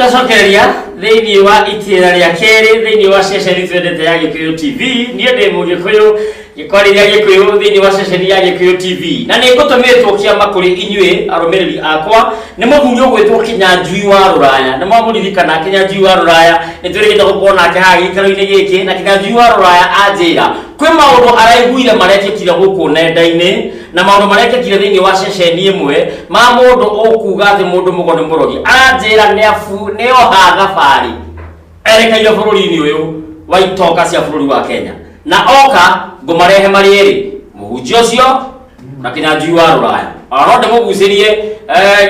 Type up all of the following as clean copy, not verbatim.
Twacokereria thĩinĩ wa itĩra rĩa kerĩ thĩinĩ wa ceceni twendete ya Gĩkũyũ TV. Niĩ ndĩ Mũgĩkũyũ gĩkwarĩria Gĩkũyũ thĩinĩ wa ceceni ya Gĩkũyũ TV. Na nĩ ngũtũmĩtwo kĩama kũrĩ inyuĩ arũmĩrĩri akwa nĩ mũthuri ũgwĩtwo Kĩnyanjui wa Rũraya. Nĩ mwamũririkana Kĩnyanjui wa Rũraya, nĩ twĩrĩgĩte gũkorwo nake haha gĩikaro-inĩ gĩkĩ, na Kĩnyanjui wa Rũraya anjĩra kwĩ maũndũ araiguire marekĩkire gũkũ nenda-inĩ na maũndũ marekĩkire thĩinĩ wa ceceni ĩmwe ma mũndũ ũkuga atĩ mũndũ mũgo nĩ mũrogi. Aranjĩra nĩ abu nĩ oha thabarĩ erekeire bũrũri-inĩ ũyũ wa itonga cia bũrũri wa Kenya, na oka ngũmarehe marĩ erĩ, mũhunjia ũcio na Kĩnyanjui wa Rũraya. Ona no ndĩmũgucĩrie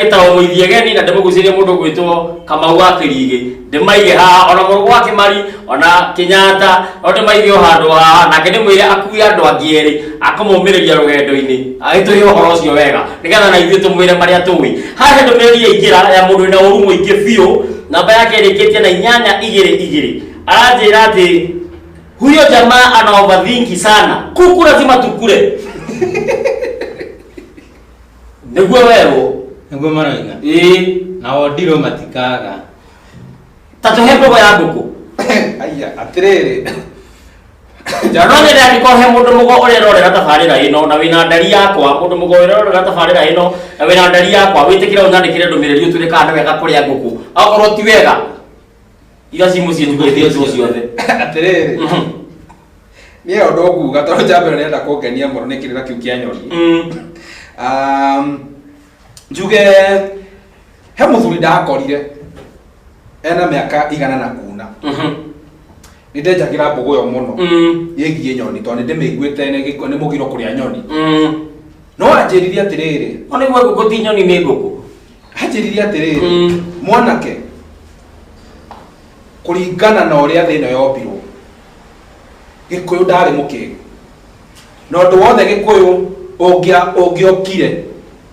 gĩtaũ mũithiegeni, na ndĩmũgucĩrie mũndũ ũgwĩtwo Kamau wa Kĩrigĩ, ndĩmaige haha, ona mũrũgũ wa Kĩmari, ona Kĩnyatta, no ndĩmaige o handũ haha, nake ndĩmwĩre akue andũ angĩ erĩ akũmũmĩrĩria rũgendo-inĩ, agĩtũhe ũhoro ũcio wega nĩgetha na ithuĩ tũmwĩre marĩa tũĩ. Haha he ndũmĩrĩri yaingĩra ya mũndũ wĩna ũru mũingĩ biũ, namba yake ĩrĩkĩtie na 822. Aranjĩra atĩ huyo jamaa ana overthink sana, kuku lazima tukule. Nĩguo werwo. Nĩguo maroiga. Ĩĩ. Nao ndirũ matikaga. Ta tũhe mbogo ya ngũkũ. Aya, atĩrĩrĩ. No nyende angĩkorwo he mũndũ mũgo ũrerorera tabarĩra ĩno na wĩna ndari yakwa, mũndũ mũgo ũrerorera tabarĩra ĩno na wĩna ndari yakwa, wĩtĩkĩre ũnyandĩkĩre ndũmĩrĩri ũtwĩre kana nĩ wega kũrĩa ngũkũ. Akorwo ti wega, iria ci mũciĩ tugĩthĩnjwo ciothe. Atĩrĩrĩ. Niĩ ũndũ ũnguga tondũ njamba ĩno nĩrenda kũngenia mũno nĩ kĩrĩra kĩu kĩa nyoni. Njuge he mũthuri ndakorire ena mĩaka igana na kuna. Nĩ ndenjagĩra mbũgũ ĩyo mũno ĩgiĩ nyoni tondũ nĩ ndĩmĩiguĩte nĩ mũgiro kũrĩa nyoni. No anjĩrire atĩrĩrĩ. No nĩguo ngũkũ ti nyoni nĩ ngũkũ. Anjĩrire atĩrĩrĩ, mwanake, kũringana na ũrĩa thĩ ĩno yombirwo, Gĩkũyũ ndarĩ mũkĩgu. Na ũndũ wothe Gĩkũyũ ũngĩokire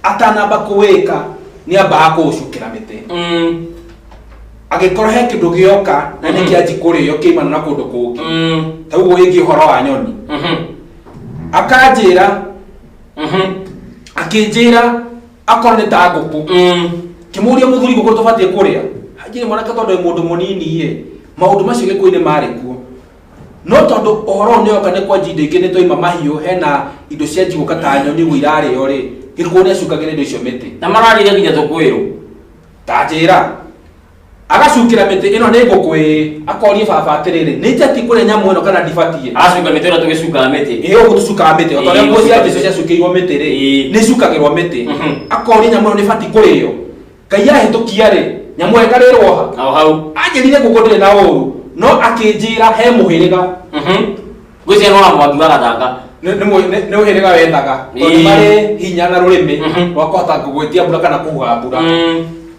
atanamba kũwĩka nĩ ambaga kũũcukĩra mĩtĩ. Angĩkorwo he kĩndũ gĩoka na nĩ kĩanji kũrĩo kĩimana na kũndũ kũngĩ, ta ũguo wĩgiĩ ũhoro wa nyoni, akanjĩra, akĩnjĩra akorwo nĩ ta ngũkũ, kĩmũria mũthuri ngũkũ tũbatiĩ kũrĩa, anjĩre mwanake tondũ wĩ mũndũ mũnini ĩ, maũndũ macio Gĩkũyũ-inĩ marĩ kuo, no tondũ ũhoro ũyũ nĩoka nĩ kwa njinda ingĩ nĩ twaima mahiũ, hena indo cia njigũka ta nyoni ũguo irarĩo rĩ, Gĩkũyũ nĩ acukagĩra indo icio mĩtĩ. Na mararĩire nginya tũkwĩrũ. Ta njĩra, agacukĩra mĩtĩ ĩno nĩ ngũkũ ĩĩ, akoria baba atĩrĩrĩ, nĩ njati kũrĩa nyamũ ĩno kana ndibatiĩ? Agacuka mĩtĩ ĩrĩa tũgĩcukaga mĩtĩ. Ĩĩ, ũguo tũcukaga mĩtĩ, o ta ũrĩa nguo cia Jesũ ciacukĩirwo mĩtĩ rĩ, nĩ icukagĩrwo mĩtĩ. Akoria nyamũ ĩno nĩ ĩbatiĩ kũrĩo? Ngai ahĩtũkia rĩ, nyamũ ĩyo ĩkarĩrwo ha? O hau. Anjĩrire ngũkũ ndĩrĩ na ũru, no akĩnjĩra he mũhĩrĩga. Ngwĩciria nĩ wa Mwangi wa Gathanga. Nĩ ũhĩrĩga wethaga, tondũ nĩ marĩ hinya na rũrĩmĩ rwa kũhota gwĩtia mbura kana kũhuha mbura.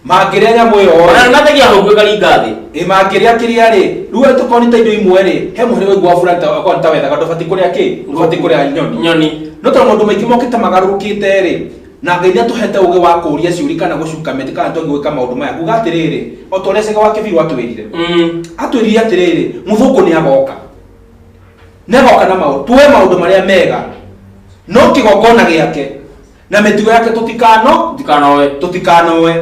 Mangĩrĩa nyamũ ĩyo Ona nĩ mategia hũngũ ĩkaringa thĩ. Ĩ, mangĩrĩa kĩrĩa rĩ, rĩu tũkorwo nĩ ta indo imwe rĩ, he mũhĩrĩga ũiguaga fulani ta okorwo nĩ ta wethaga ndũbatiĩ kũrĩa kĩ? Ndũbatiĩ kũrĩa nyoni. Nyoni. No tondũ maũndũ maingĩ mokĩte magarũrũkĩte rĩ, na Ngai nĩ atũhete ũgĩ wa kũũria ciũria kana gũcuka mĩtĩ kana tũngĩ gwĩka maũndũ maya, kuga atĩrĩrĩ, o ta ũrĩa Cege wa Kĩbiru atwĩrire. Atwĩrire atĩrĩrĩ, mũthũngũ nĩ agoka. Nĩ agoka na maũndũ, tuoe maũndũ marĩa mega, no kĩgongona gĩake na mĩtugo yake tũtikano Tũtikanoe. Tũtikanoe.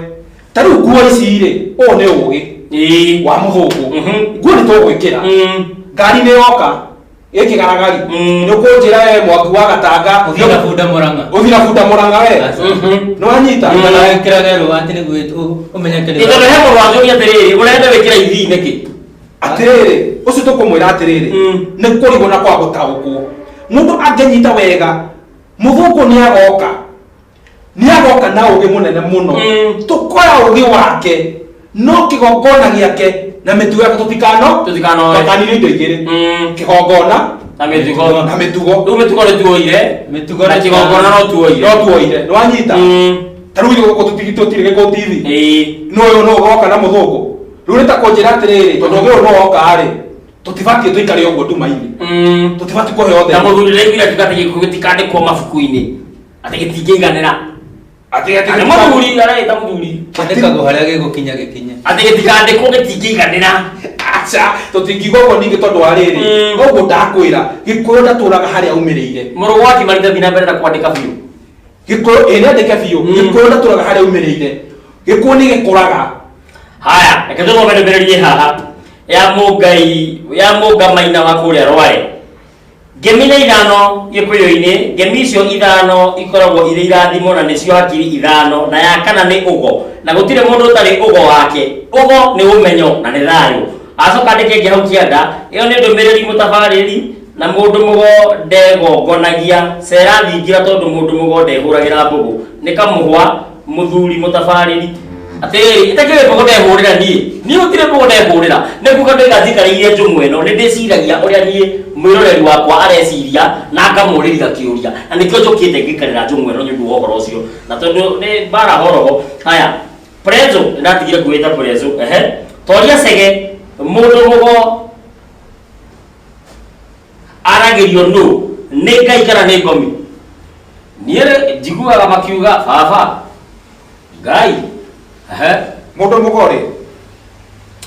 Ta rĩu nguo ici rĩ, ũũ nĩ ũgĩ wa mũthũngũ. Nguo nĩ tũgwĩkĩra. Ngari nĩ yoka ĩkĩgaragari. Nĩ ũkũnjĩra we Mwangi wa Gatanga. Ũthiĩ na bunda Mũrang'a. Ũthiĩ na bunda Mũrang'a we. Nĩ wanyita? Kana wĩkĩrage rũa atĩ nĩguo ũmenyeke nĩ Ĩtondũ he mũndũ wanjũria atĩrĩrĩ, ũrenda wĩkĩra ithii nĩkĩ? Atĩrĩrĩ, ũcio tũkũmwĩra atĩrĩrĩ, nĩ kũrigwo na kwaga gũtaũkwo. Mũndũ angĩnyita wega, mũthũngũ nĩ agoka. Nĩ agoka na ũgĩ mũnene mũno. Tũkoya ũgĩ wake, no kĩgongona gĩake na mĩtugo yake tũtikano Tũtikanoe. Twakanire indo igĩrĩ. Kĩgongona na mĩtugo. Na mĩtugo. Rĩu mĩtugo nĩ tuoire. Mĩtugo na nĩ kĩgongona no tuoire. No tuoire. Nĩ wanyita? Ta rĩu ithuĩ gũkũ tũtirĩ Gĩkũyũ TV. No ũyũ no ũgoka na mũthũngũ. Rĩu nĩ ta kũnjĩra atĩrĩrĩ, tondũ ũgĩ ũyũ no woka rĩ, tũtibatiĩ tũikare ũguo nduma-inĩ. Tũtibatiĩ kũheo Na ũtheri. mũthuri ndaiguire akiuga atĩ gĩkuũ gĩtikandĩkwo mabuku-inĩ, atĩ gĩtingĩiganĩra. Atĩ atĩ Nĩ mũthuri areĩta mũthuri. Kĩandĩkagwo harĩa gĩgũkinya gĩkinye. Atĩ gĩtikandĩkwo gĩtingĩiganĩra. Aca, tũtingiuga ũguo ningĩ tondũ wa rĩrĩ, ũguo ndakwĩra, Gĩkũyũ ndatũraga harĩa aumĩrĩire. Mũrũ wa Kĩmani ndathiĩ na mbere na kwandĩka biũ. Gĩkũyũ, ĩ, nĩandĩke biũ. Gĩkũyũ ndatũraga harĩa aumĩrĩire. Gĩkũyũ nĩ gĩkũraga. Haya, reke tũthome ndũmĩrĩri ĩ haha ya mũngai ya mũnga maina wa kũrĩa Rware. Ngemi nĩ ithano gĩkũyũ-inĩ, ngemi icio ithano ikoragwo irĩ irathimo na nĩcio hakiri ithano, na ya kana nĩ ũgo, na gũtirĩ mũndũ ũtarĩ ũgo wake. Ũgo nĩ ũmenyo na nĩ thayũ. Acoka andĩke ĩngĩ hau kĩanda, ĩyo nĩ ndũmĩrĩri mũtabarĩri na mũndũ mũgo ndegongonagia, cera thingira tondũ mũndũ mũgo ndehũragĩra mbũgũ. Nĩ kamũhwa mũthuri mũtabarĩri. Atĩrĩrĩ, itakĩũĩ mbũgũ ndehũrĩra niĩ, niĩ gũtirĩ mbũgũ ndehũrĩra. Nĩ kuga ndoiga njikarĩire njũng'wa ĩno, nĩ ndĩciragia ũrĩa niĩ mwĩroreri wakwa areciria na ngamũrĩria kĩũria, na nĩkĩo njũkĩte ngĩikarĩra njũng'wa ĩno nĩ ũndũ wa ũhoro ũcio, na tondũ nĩ mbara horoho. Haya, Prezo, nĩndatigire kwĩta Prezo, ehe, toria Cege, mũndũ mũgo aragĩrio nũ, nĩ Ngai kana nĩ ngomi? Niĩ njiguaga makiuga baba Ngai. Ehe. Mũndũ mũgo rĩ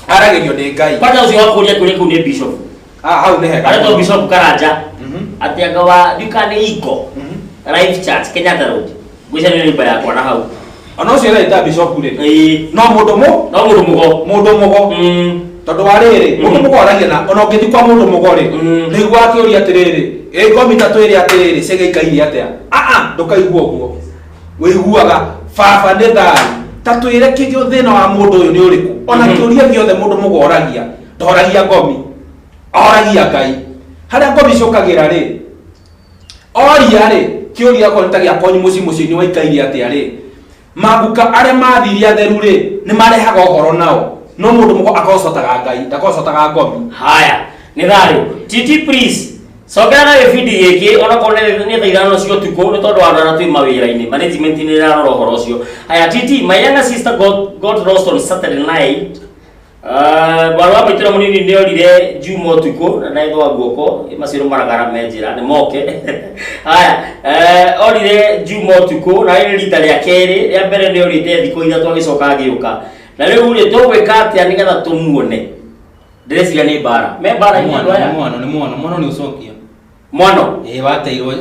aragĩrio nĩ Ngai. Kwanza ũcio wa kũria kũria kũu nĩ bishop. Ah, hau nĩ hega. Aretwo Bishop Karanja. Mhm. Atĩ anga wa ndika nĩ Ingo. Mhm. Life Church Kenyatta Road. Ngwĩciria nĩ nyũmba yakwa na hau. Ona ũcio ũreta bishop rĩ. Ĩĩ. No mũndũ mũ No mũndũ mũgo. Mũndũ mũgo. Tondũ wa rĩrĩ, mũndũ mũgo aragia na ona ũngĩthiĩ kwa mũndũ mũgo rĩ, nĩguo akĩũria atĩrĩrĩ, ĩ ngomi ta twĩre atĩrĩrĩ, cege ikaire atĩa? Aa, ndũkaigua ũguo. Wĩiguaga baba nĩ thayũ. Ta twĩre kĩgio thĩna wa mũndũ ũyũ nĩ ũrĩkũ? Ona kĩũria gĩothe mũndũ mũgo oragia, ndoragia ngomi, oragia Ngai. Harĩa ngomi ciũkagĩra rĩ, oria rĩ, kĩũria okorwo nĩ ta gĩa kwanyu mũciĩ mũciĩ-inĩ waikaire atĩa rĩ, maguka arĩa mathire atheru rĩ, nĩ marehaga ũhoro nao. No mũndũ mũgo akocotaga Ngai, ndakocotaga ngomi. Haya, nĩ thayũ. Titi please, cokera na gĩbindi gĩkĩ onakorwo nĩ thaa ithano cia ũtukũ nĩ tondũ wa andũ arĩa twĩ mawĩra-inĩ, management nĩ ĩrarora ũhoro ũcio. Haya, Titi, my younger sister got lost on Saturday night. Mwarĩ wa maitũ ũrĩa mũnini nĩ orire Juma ũtukũ na ndaithwa guoko, macio nĩ maragara me njĩra, nĩ moke. Haya, orire Juma ũtukũ na rĩrĩ rita rĩa kerĩ, rĩa mbere nĩ orĩte thikũ ithatũ agĩcoka agĩũka. Na rĩu rĩ, tũgwĩka atĩa nĩgetha tũmuone? Ndĩreciria nĩ mbara. Me mbara Nĩ inĩ andũ mwana, aya? nĩ mwana, nĩ mwana, mwana nĩ ũcokia. Mwano? Ĩĩ, wateirwo,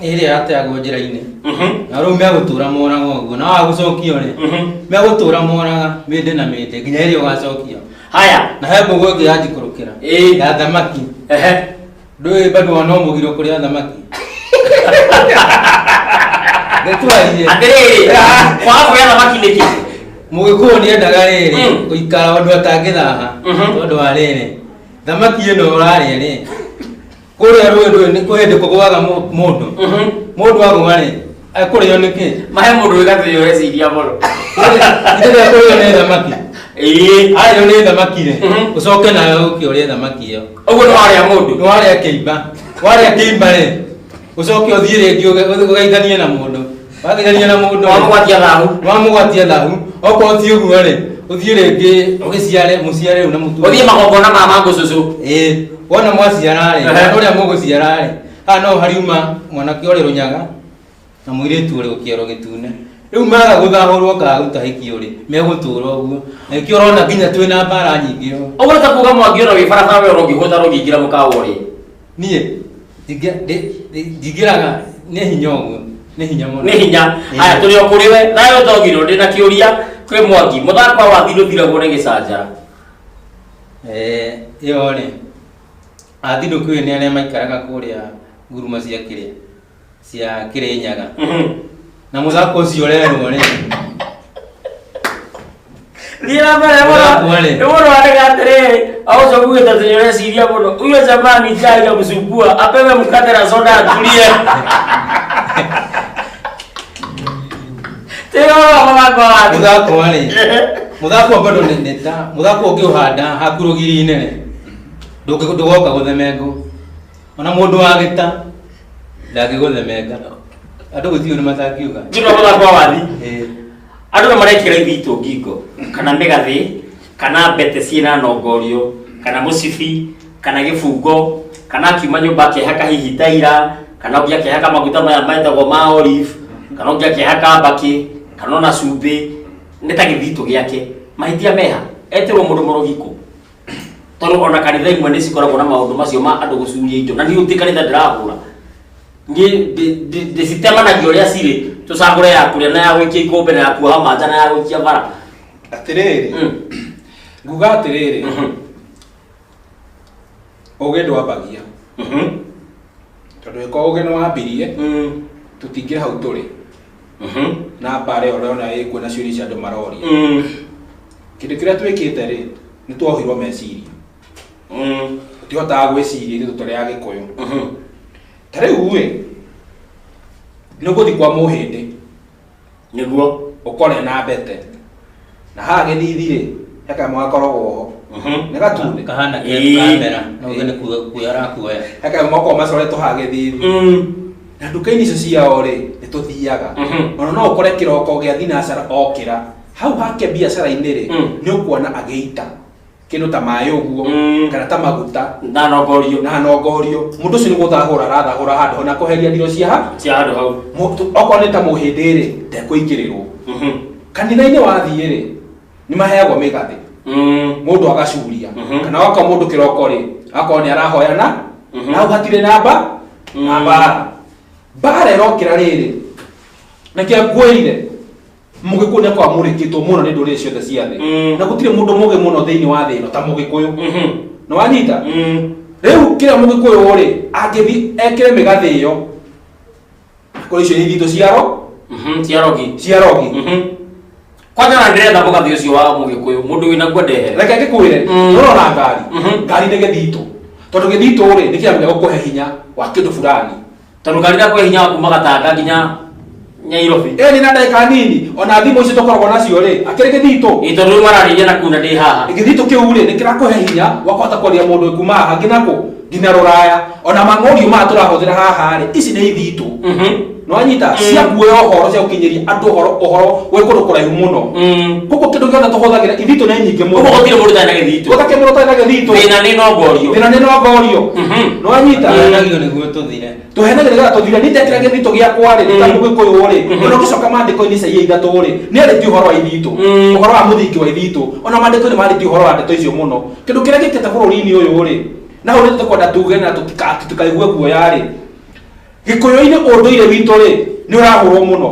nĩ ĩrĩa yateagwo njĩra-inĩ. Mhm. Na rĩu megũtũra moraga ũguo, na waga gũcokio rĩ, Mhm. megũtũra moraga mĩndĩ na mĩndĩ nginya ĩrĩa ũgacokio. Haya. Na he mbũgũ ĩngĩ yanjikũrũkĩra. Ĩĩ. Ya thamaki. Ehe. Ndũĩ bado wa no mũgiro kũrĩa thamaki. Nĩtwarie. Atĩrĩrĩ, kwaga kũrĩa thamaki nĩkĩ? Mũgĩkũyũ nĩendaga rĩrĩ, Mm. gũikara ũndũ atangĩthaha, Mhm. tondũ wa rĩrĩ, thamaki ĩno ũrarĩa rĩ, kũrĩa rũĩ ndũĩ nĩ kwĩ hĩndĩ kũgũaga mũndũ. Mhm. Mũndũ agũa rĩ, ekũrĩo nĩkĩ? Mahe mũndũ wĩ gatĩ ũreciria mũno. Ithe ekũrĩo nĩ thamaki. Ĩĩ. Arĩo nĩ thamaki rĩ, Mhm. ũcoke nawe ũke ũrĩe thamaki ĩyo. Ũguo nĩ warĩa mũndũ. Nĩ warĩa kĩimba. Warĩa kĩimba rĩ, ũcoke ũthiĩ rĩngĩ ũgeithanie na mũndũ. Wageithania na mũndũ rĩ, Wamũgwatia thahu. Wamũgwatia thahu. Okorwo ti ũguo rĩ, ũthiĩ rĩngĩ ũgĩciare, mũciare rĩu na mũtumia. Ũthiĩ magongona ma mangũcũcũ. Ĩĩ, wona mwaciara rĩ, Ehe. mwana ũrĩa mũgũciara rĩ, haha no hariuma mwanake ũrĩ rũnyaga na mũirĩtu ũrĩ gũkĩero gĩtune. Rĩu maga gũthahũrwo kana gũtahĩkio rĩ, megũtũra ũguo. Na nĩkĩo ũrona nginya twĩna mbara nyingĩ ũũ. Ũguo nĩ ta kuga Mwangi ona wĩ barabara we ũrongĩhũta rũngĩingĩra mũkawa ũrĩe. Niĩ ndingĩraga nĩ hinya ũguo, nĩ hinya mũno. Nĩ hinya. Ĩĩ. Haya, tũrĩ o kũrĩ we. Thayũ Tongiro, ndĩna kĩũria kwĩ Mwangi. Mũthako wa wathi ndũthiragwo nĩ gĩcanjara. Ĩyo rĩ, athi ndũkĩũĩ nĩ arĩa maikaraga kũrĩa nguruma cia kĩrĩa, cia Kĩrĩnyaga. Mhm. Na mũthako ũcio ũrerwo rĩ. Thiĩ na mbere mũno. Mũthako rĩ. Nĩ mũndũ wandĩka atĩrĩrĩ, auco kuugĩte atĩ nĩ ũreciria mũno. Huyo jamaa ni chai ya msumbua, apewe mkate na soda atulie. Tĩra ũhoro wa mũthako wa wathi. Mũthako rĩ. Mũthako bado nĩ ta mũthako ũngĩũhanda haku rũgiri-inĩ rĩ, ndũgoka gũthemengwo. Ona mũndũ wa gĩta ndangĩgũthemenga. Andũ gũtirĩ ũndũ matangiuga. Njĩra mũthako wa wathi. Ĩĩ. Andũ nĩ marekĩra ithitũ ngingo, kana mĩgathĩ, kana mbete ciĩna nongorio, kana mũcibi, kana gĩbungo, kana akiuma nyũmba akehaka hihi taira, kana ũngĩ akehaka maguta maya metagwo ma olive, kana ũngĩ akehaka mbakĩ, kana ona cumbĩ, nĩ ta gĩthitũ gĩake. Mahĩtia meha, etĩrwo mũndũ mũrogi kũ? Tondũ ona kanitha imwe nĩ cikoragwo na maũndũ macio ma andũ gũcuria indo, na niĩ gũtirĩ kanitha ndĩrahũra. Niĩ ndĩcitemanagia ũrĩa cirĩ, tũcagũre ya kũrĩa na ya gũikia ikũmbĩ na ya kuoha manja na ya gũikia bara. Atĩrĩrĩ, Mm. Nguga atĩrĩrĩ, ũgĩ ndwambagia, tondũ ĩkorwo ũgĩ nĩ wambirie, tũtingĩrĩ hau tũrĩ na mbara ĩyo ũrona ĩkuo na ciũria cia andũ maroria. Kĩndũ kĩrĩa twĩkĩte rĩ, nĩ twohirwo meciria, tũtihotaga gwĩciria ithuĩ tũrĩ Agĩkũyũ. Ta rĩu ĩ, nĩ ũgũthiĩ kwa mũhĩndĩ, Nĩguo. Ũkore na mbete, na haha gĩthithi rĩ, he kanyamũ gakoragwo ho, nĩ gatune. Kahana Ĩĩ. kamera no uge nĩ kuoya arakuoya. He kanyamũ gakoragwo macoretwo haha gĩthithi, na nduka-inĩ icio ciao rĩ, nĩ tũthiaga. Ona no ũkore kĩroko gĩa thinacara okĩra hau hake biacara-inĩ rĩ, nĩ ũkuona agĩita kĩndũ ta maĩ ũguo, kana ta maguta. Ndanongorio. Na nongorio. Mũndũ ũcio nĩ gũthahũra arathahũra handũ ho na kũheria ndiro cia ha cia handũ hau. Okorwo nĩ ta mũhĩndĩ rĩ, ndekũingĩrĩrwo. Kanitha-inĩ wathiĩ rĩ, nĩ maheagwo mĩgathĩ, mũndũ agacuria, kana wakorwo mũndũ kĩroko rĩ, akorwo nĩ arahoya na na hau hatirĩ namba na mbara. Mbara ĩrokĩra rĩrĩ, nĩkĩo ngwĩrire Mũgĩkũyũ nĩ akoragwo amũrĩkĩtwo mũno nĩ ndũrĩrĩ ciothe cia thĩ, na gũtirĩ mũndũ mũgĩ mũno thĩinĩ wa thĩ ĩno ta Mũgĩkũyũ. Nĩ wanyita? Rĩu kĩrĩa Mũgĩkũyũ rĩ, angĩthiĩ ekĩre mĩgathĩ ĩyo, akorwo icio nĩ ithitũ ciaro Cia rogi. Cia rogi. Kwanja na ndĩretha mũgathĩ ũcio wa Mũgĩkũyũ, mũndũ wĩna guo ndehere. Reke ngĩkwĩre, nũrona ngari, ngari nĩ gĩthitũ, tondũ gĩthitũ rĩ, nĩ kĩamenya gũkũhe hinya wa kĩndũ fulani. Tondũ ngari ndakũhe hinya wa kuma Gatanga nginya Nyairobi. Ĩĩ, nĩ na ndagĩka nini. Ona thimũ icio tũkoragwo nacio rĩ, akĩrĩ gĩthitũ. Ĩ, tondũ rĩu mararĩria na kuna ndĩ haha. Gĩthitũ kĩu rĩ, nĩ kĩrakũhe hinya wa kũhota kwaria mũndũ kuma haha nginya kũ, nginya rũraya. Ona mang'ũriũ maya tũrahũthĩra haha rĩ, ici nĩ ithitũ. Nĩ wanyita? Cia kuoya ũhoro, cia gũkinyĩria andũ ũhoro, ũhoro wĩ kũndũ kũraihu mũno. Koguo kĩndũ gĩothe tũhũthagĩra, ithitũ nĩ nyingĩ mũno. Koguo gũtirĩ mũndũ ũtarĩ na gĩthitũ. Gũtirĩ mũndũ ũtarĩ na gĩthitũ. Thĩna nĩ nongorio. Thĩna nĩ nongorio. Nĩ wanyita? Tũhenagio nĩguo tũthire. Tũhenagio nĩgetha tũthire. Niĩ ndekĩra gĩthitũ gĩakwa rĩ, nĩ ta Mũgĩkũyũ rĩ, ona ũgĩcoka maandĩko-inĩ Isaia 3 rĩ, nĩ arĩtie ũhoro wa ithitũ, ũhoro wa mũthingi wa ithitũ. Ona maandĩko-inĩ marĩtie ũhoro wa ndeto icio mũno. Kĩndũ kĩrĩa gĩkĩte bũrũri-inĩ ũyũ rĩ, na hau nĩ tũkwenda tuge na tũtikaigue guoya rĩ, Gĩkũyũ-inĩ ũndũire witũ rĩ, nĩ ũrahũrwo mũno.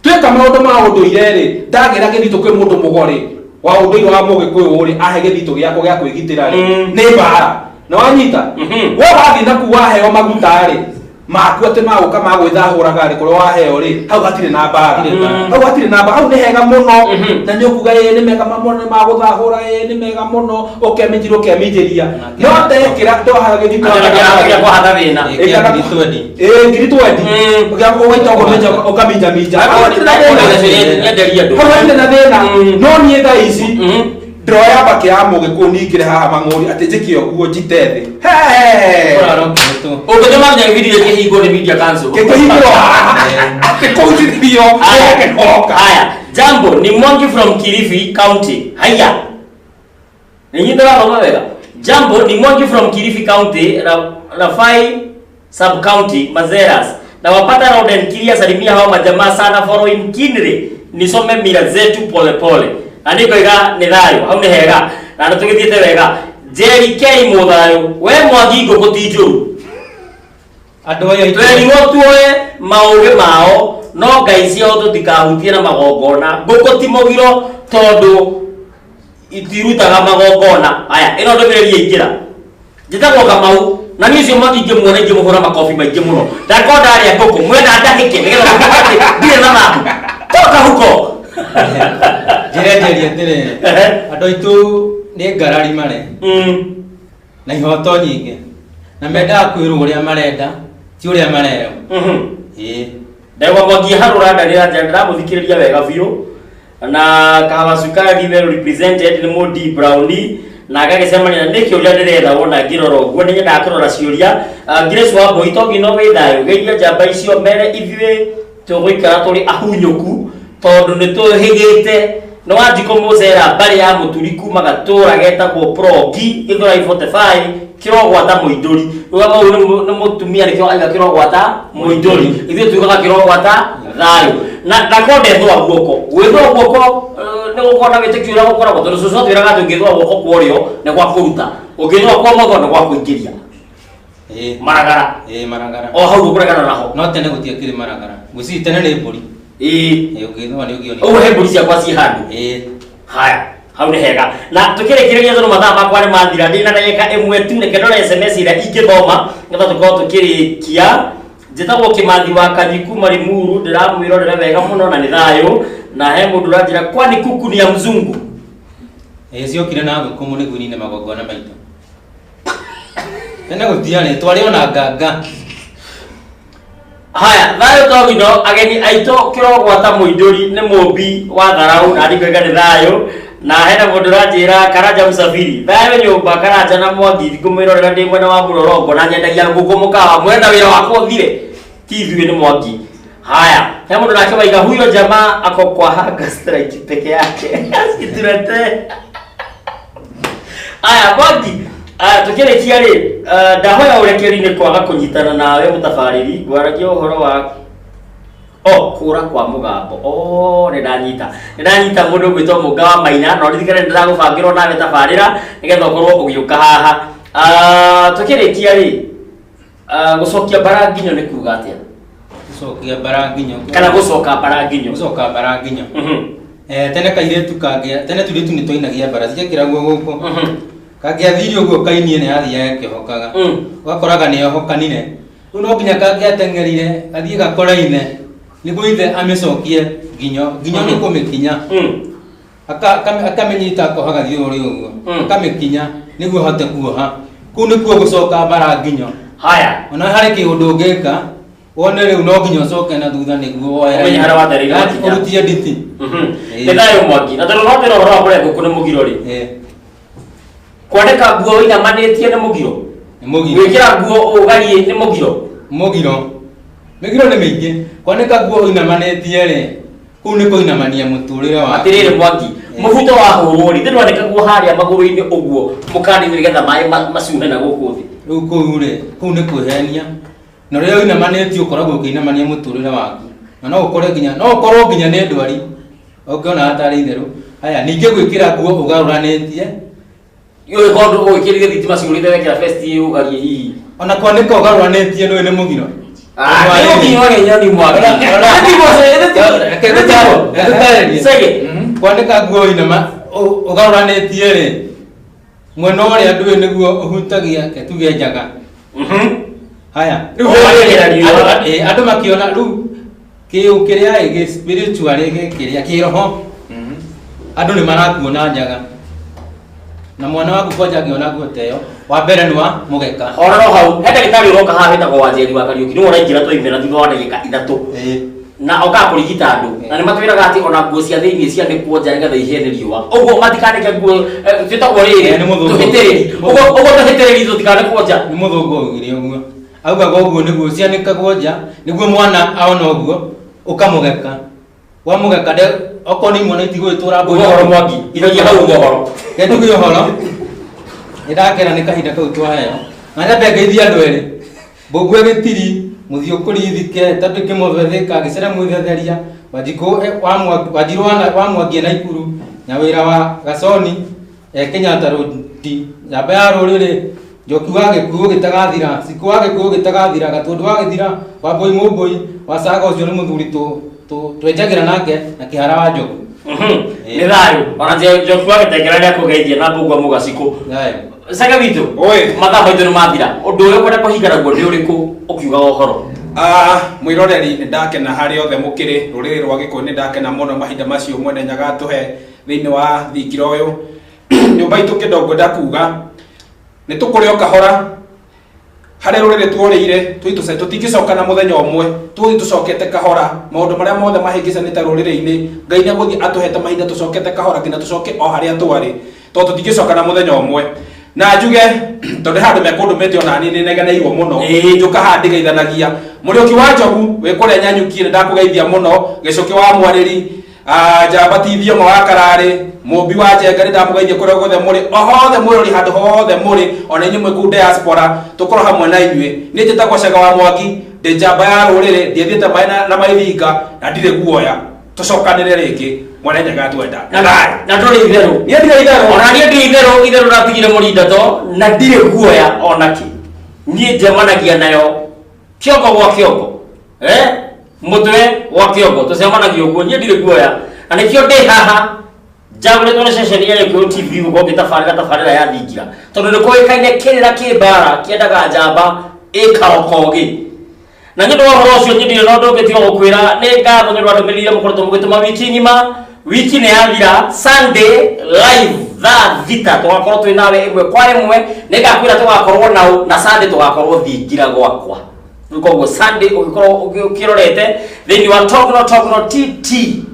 Tweka maũndũ ma ũndũire rĩ, ndagĩra gĩthitũ kwĩ mũndũ mũgo rĩ, wa ũndũire wa Mũgĩkũyũ rĩ, ahe gĩthitũ gĩakwa gĩa kwĩgitĩra rĩ, nĩ mbara. Nĩ wanyita? We wathiĩ naku waheo maguta rĩ, maku atĩ magũka ma gwĩthahũraga rĩ, kũrĩa waheo rĩ, hau hatirĩ na mbara. Hatirĩ mbara. Hau hatirĩ na mbara, hau nĩ hega mũno. Na nĩ ũkuga ĩĩ nĩ mega mũno, nĩ magũthahũra, ĩĩ nĩ mega mũno, ũkeminjĩria, ũkeminjĩria. No ndekĩra ndohaga gĩthitũ. Atĩ gĩa kũhata thĩna. Ĩĩ, kĩa ngiri twendi. Ĩĩ, ngiri twendi. Ũgaita ũguo minja, ũkaminjaminja. Hau hatirĩ na thĩna. Nyenderia andũ. Hau hatirĩ na thĩna. No niĩ thaa ici, ndĩroya mbakĩ ya Mũgĩkũyũ ningĩre haha mang'ũri atĩ njĩke ũguo njite thĩ. Hey! Ũraroketwo. Ũngĩtũma nginya gĩbindi gĩkĩ kĩhingwo nĩ media council. Gĩkĩhingwo atĩ kũhutithio gĩkoka. Haya, jambo ni Mwangi from Kilifi County. Haya. Ninyi ndĩrathoma wega. Jambo ni Mwangi from Kilifi County, Rafai Sub County, Mazeras. Na wapata round and clear, salimia hao majamaa sana following keenly. Nisome mila zetu pole pole. Na nĩngoiga nĩ thayũ, hau nĩ hega. Na nĩ tũgĩthiĩte wega. Jerry K mũthayũ, we Mwangi ngũkũ ti njũru. Andũ aya aitũ. Twerirwo tuoe maũgĩ mao, no ngai ciao tũtikahutie na magongona. Ngũkũ ti mũgiro tondũ itirutaga magongona. Aya, ĩno ndũmĩrĩri yaingĩra. Njĩtagwo Kamau, na niĩ ũcio Mwangi ingĩmuona ingĩmũhũra makobi maingĩ mũno. Ndakorwo ndarĩa ngũkũ, mwenda ndahĩke nĩgetha mũmenye atĩ ndirĩ na thahu. Toka huko. Njĩra njerie atĩrĩrĩ, andũ aitũ nĩ ngarari marĩ na ihoto nyingĩ, na mendaga kwĩrwo ũrĩa marenda, ti ũrĩa marerwo. Ĩĩ. Ndegwa Mwangi harũra ndarĩ ndĩramũthikĩrĩria wega biũ. Na kahawa cukari well represented nĩ Mũndi Brownie, na agagĩcemania na nĩ kĩũria ndĩretha wona ngĩrora ũguo, nĩ nyendaga kũrora ciũria. Grace Wambui, to nginya wĩ thayũ, geithia njamba icio mere ithuĩ tũgũikara tũrĩ ahunyũku tondũ nĩ tũhĩgĩte. Nĩ Wanjikũ Mũcera mbarĩ ya Mũturi kuma gatũra getagwo Progi Gĩthũrai 45 kĩrogwata mũindũri. Rĩu mau nĩ mũtumia nĩkĩo aiga kĩrogwata mũindũri, ithuĩ tugaga kĩrogwata thayũ. Na ndakorwo ndethũa guoko, gwĩthũa guoko nĩ gũkorwo na wĩtĩkio ũrĩa gũkoragwo, tondũ cũcũ atwĩraga atĩ ũngĩthũa guoko kwa ũrĩo nĩ gwa kũruta, ũngĩthũa kwa ũmotho nĩ gwa kũingĩria. Maragara. Ĩĩ, maragara. O hau ũkũregana naho. No tene gũtiakĩrĩ maragara. Ngwĩciria tene nĩ mbũri. Ĩĩ. Ĩĩ, ũngĩthũa nĩ ũngĩonire. Ũguo he mbũri ciakwa ciĩ handũ. Ĩĩ. Haya. Hau nĩ hega. Na tũkĩrĩkĩrĩria tondũ mathaa makwa nĩ mathira, ndĩ na ndagĩka ĩmwe tu, reke ndore SMS ĩrĩa ingĩthoma nĩgetha tũkorwo tũkĩrĩkia. Njĩtagwo Kĩmathi wa Kanyi kuma Limuru, ndĩramwĩrorera wega mũno na nĩ thayũ. Na he mũndũ ũranjĩra kwani kuku ni ya mzungu? Ĩĩ, ciokire na ngũkũ nĩguo inine magongona maitũ. Tene gũtiarĩ, twarĩ ona nganga. Haya, thayũ togino ageni aitũ kĩrogwata mũindũri nĩ mũmbi wa tharau na ndikoiga nĩ thayũ. Na hena mũndũ ũranjĩra Karanja Msafiri, thayũ nyũmba Karanja na Mwangi, ngũmwĩrorera ndĩ mwena wa Mũrorongo na nyendagia ngũkũ mũkawa, mwenda wĩra wakwa ũthire ti ithuĩ nĩ Mwangi. Haya, he mũndũ nake waiga huyo jamaa ako kwa hunger strike peke yake asituletee. Aya Mwangi, tukĩrĩkia rĩ, ndahoya ũrekeri nĩ kwaga kũnyitana nawe mũtabarĩri, ngwaragia ũhoro wa o kũra kwa mũgambo. O nĩ ndanyita, nĩ ndanyita mũndũ ũgwĩtwo Mũnga wa Maina, na ũririkane nĩ ndĩragũbangĩrwo nawe tabarĩra nĩgetha ũkorwo ũgĩũka haha. Tukĩrĩkia rĩ, gũcokia mbara nginyo nĩ kuga atĩa? Gũcokia mbara nginyo. Kana gũcoka mbara nginyo? Gũcoka mbara nginyo. Tene kairĩtu kangĩa, tene tũirĩtu nĩ twainagia mbara, ciekĩragwo gũkũ. Kangĩathire ũguo kainie nĩ athiaga akĩhokaga. Ũgakoraga nĩ ohokanire. Rĩu no nginya kangĩateng'erire, gathiĩ gakore ithe, nĩguo ithe amĩcokie nginyo. Nginyo nĩ kũmĩkinya. Akamĩnyita akoha gathiũrũrĩ ũguo. Akamĩkinya nĩguo ahote kuoha. Kũu nĩkuo gũcoka mbara nginyo. Haya. Ona harĩ kĩũndũ ũngĩka, wone rĩu no nginya ũcoke na thutha nĩguo woe. Ũmenye harĩa watereire makinya. Ũrutie nditi. Nĩ thayũ Mwangi. Na tondũ no twĩra ũhoro wa kũrĩa ngũkũ nĩ mũgiro rĩ. Kwandĩka nguo ũinamanĩtie nĩ mũgiro? Nĩ mũgiro. Gwĩkĩra nguo ũgariĩ nĩ mũgiro? Mũgiro. Mĩgiro nĩ mĩingĩ. Kwandĩka nguo ũinamanĩtie rĩ, kũu nĩ kũinamania mũtũrĩre waku. Atĩrĩrĩ Mwangi, mũbuto wahũrwo rĩ, ndĩrwandĩka nguo harĩa magũrũ-inĩ ũguo mũkanda-inĩ nĩgetha maĩ macuhe na gũkũ thĩ. Rĩu kũu rĩ, kũu nĩ kwĩhenia. Na rĩrĩa ũinamanĩtie ũkoragwo ũkĩinamania mũtũrĩre waku. Na no ũkore nginya, no ũkorwo nginya nĩ ndwari. Ũngĩona hatarĩ itherũ. Haya, ningĩ gwĩkĩra nguo ũgarũranĩtie. Yũĩ kondũ ũgĩkĩrire thitima ciũrĩte wekĩra vest ĩyo ũgariĩ hihi. Ona kwanĩka ũgarũranĩtie ndũĩ nĩ mũgiro. Nĩ mũgiro wa Kenya ni Mwangi. Sege. Kwanĩka nguo ũgarũranĩtie rĩ, mwena ũrĩa ndũĩ nĩguo ũhutagia, reke tuge njaga. Haya. Rĩu ũgekĩra riũa. Andũ makĩona rĩu kĩũ kĩrĩa ĩ, gĩ spiritual gĩ kĩrĩa kĩroho. Andũ nĩ marakuona njaga. Na mwana waku kwanja angĩona nguo ta ĩyo, wa mbere nĩ wa mũgeka. Horero hau, he ndagĩtarĩ ũroka haha wĩtagwo Wanjeri wa Kariũki, nĩwe ũraingĩra twaimĩra thutha wa ndagĩka 3. Na okaga kũrigita andũ. Na nĩ matwĩraga atĩ ona nguo cia thĩiniĩ cianĩkwo nja nĩgetha ihĩe nĩ riũa. Ũguo matikanĩke nguo, twĩtagwo rĩrĩ, Nĩ mũthũngũ. tũhĩtĩrĩri. Ũguo tũhĩtĩrĩri tũtikanĩkwo nja. Nĩ mũthũngũ augire ũguo. Augaga ũguo nĩguo cianĩkagwo nja, nĩguo mwana aona ũguo, ũkamũgeka. Wamũgeka nde, okorwo nĩ imwana itigũgĩtũra mbũri. Uga ũhoro Mwangi, ithagia hau uga ũhoro. Reke njuge ũhoro. Nĩ ndakena nĩ kahinda kau twaheo. Na nyambe ngeithie andũ erĩ. Mbũguo Gĩtiri, Mũthiũ Kũrithike, Tabĩ Kĩmũthethĩka, Gĩcere Mwĩthetheria, Wanjikũ, wa Mwangi, Wanjirũ wa Mwangi na Ikuru, Nyawĩra wa Gaconi, Kenyatta Road, Njamba ya Rũrĩrĩ, Njoki wa Gĩkuũ gĩtagathira, Cikũ wa Gĩkuũ gĩtagathira, Gatũndũ wa Gĩthira, Wambũi Mũmbũi, wa Caga ũcio nĩ mũthuri twenjagĩra nake na Kĩhara wa Njogu. Nĩ thayũ. Ona Njoki wa Gĩtengera nĩ akũgeithia na Mbũgua Mũgacikũ. Thayũ. Cege witũ. Oi. Mathaa maitũ nĩ mathira. Ũndũ ũrĩa ũkwenda kũhinga naguo nĩ ũrĩkũ ũkiugaga ũhoro? Mwĩroreri, nĩ ndakena harĩ othe mũkĩrĩ rũrĩrĩ rwa Gĩkũyũ, nĩ ndakena mũno mahinda macio Mwene Nyaga atũhe thĩinĩ wa thingira ũyũ. Nyũmba itũ kĩndũ ngwenda kuga nĩ tũkũrĩ o kahora harĩ rũrĩrĩ tuorĩire, tũtingĩcoka na mũthenya ũmwe, tũgũthiĩ tũcokete kahora. Maũndũ marĩa mothe mahĩngĩcanĩte rũrĩrĩ-inĩ, Ngai nĩ egũthiĩ atũhete mahinda tũcokete kahora nginya tũcoke o harĩa twarĩ, tondũ tũtingĩcoka na mũthenya ũmwe. Na njuge, tondũ he andũ mekũndũmĩte ona niĩ nĩ negeneirwo mũno. Njũka haha ndĩgeithanagia. Mũrĩũki wa Njogu, wĩ kũrĩa Nyanyuki, nĩ ndakũgeithia mũno. Gĩcũkĩ wa Mwarĩri, Njamba TV ũmwe wa Kararĩ, Mũmbi wa Njenga, nĩ ndamũgeithia kũrĩa guothe mũrĩ, o hothe mwĩrori, handũ hothe mũrĩ, ona inyuĩ mwĩ kũu diaspora, tũkorwo hamwe na inyuĩ. Niĩ njĩtagwo Cega wa Mwangi, ndĩ njamba ya rũrĩrĩ, ndiathiĩte maĩ na maithinga, na ndirĩ guoya. Tũcokanĩre rĩngĩ, Mwene Nyaga atwenda. Na ndũrĩ itherũ. Niĩ ndirĩ itherũ. Ona niĩ ndirĩ itherũ, itherũ ndatigire mũrinda to, na ndirĩ guoya ona kĩ. Niĩ njemanagia nayo kĩongo gwa kĩongo. Mũtwe gwa kĩongo, tũcemanagia ũguo, niĩ ndirĩ guoya. Na nĩkĩo ndĩ haha. Njagũrĩtwo nĩ ceceni ya Gĩkũyũ TV gũkorwo ngĩtabarĩra tabarĩra ya thingira tondũ nĩ kũĩkaine kĩrĩra kĩ mbara kĩendaga njamba ĩkarokogĩ na nĩ ũndũ wa ũhoro ũcio niĩ ndirĩ na ũndũ ũngĩ tiga gũkwĩra nĩ ngatho nĩ ũndũ wa ndũmĩrĩri iria mũkoretwo mũgĩtũma wiki ng'ima. Wiki nĩ yathira, Sunday live thaa 6 tũgakorwo twĩ nawe ĩmwe kwa ĩmwe. Nĩ ngakwĩra tũgakorwo nao na Sunday tũgakorwo thingira gwakwa. Rĩu koguo Sunday ũgĩkorwo ũkĩrorete thĩinĩ wa Togno Togno TT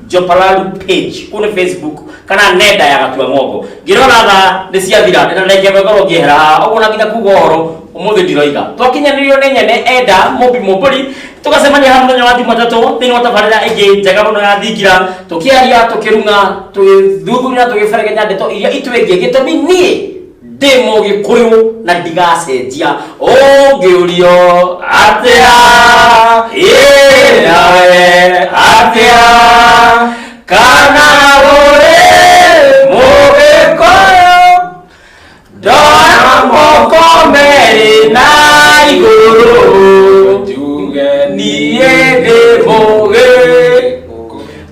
Jopalalu page kũu nĩ Facebook kana nenda ya Gatua Ng'ongo. Ngĩrora thaa nĩ ciathira, ndĩna ndagĩka ĩmwe ngorwo ngĩehera haha ũguo na nginya kuga ũhoro ũmũthĩ ndiroiga. Twakinyanĩrio nĩ nyene enda Mũmbi Mũmbũri, tũgacemania haha mũthenya wa Jumatatũ thĩinĩ wa tabarĩra ĩngĩ njega mũno ya thingira, tũkĩaria, tũkĩrung'a, tũgĩthuthuria, tũgĩberegenya ndeto iria itwĩgiĩ. Gĩtũmi niĩ ndĩ Mũgĩkũyũ na ndigacenjia. Ũngĩũrio atĩa ĩ nawe atĩa kana ũrĩ Mũgĩkũyũ, ndora moko merĩ na igũrũ Njuge niĩ ndĩ Mũgĩkũyũ.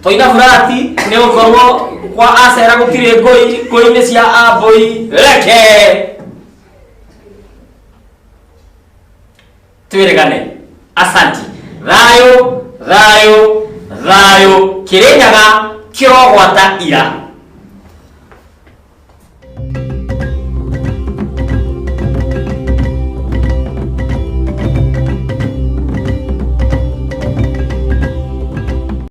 Twaina burati nĩ gũkorwo kwa acera gũtirĩ ngũi, ngũi nĩ cia ambũi. Reke twĩrĩgane. Asanti. Thayũ, thayũ, thayũ. Kĩrĩnyaga kĩrogwata ira.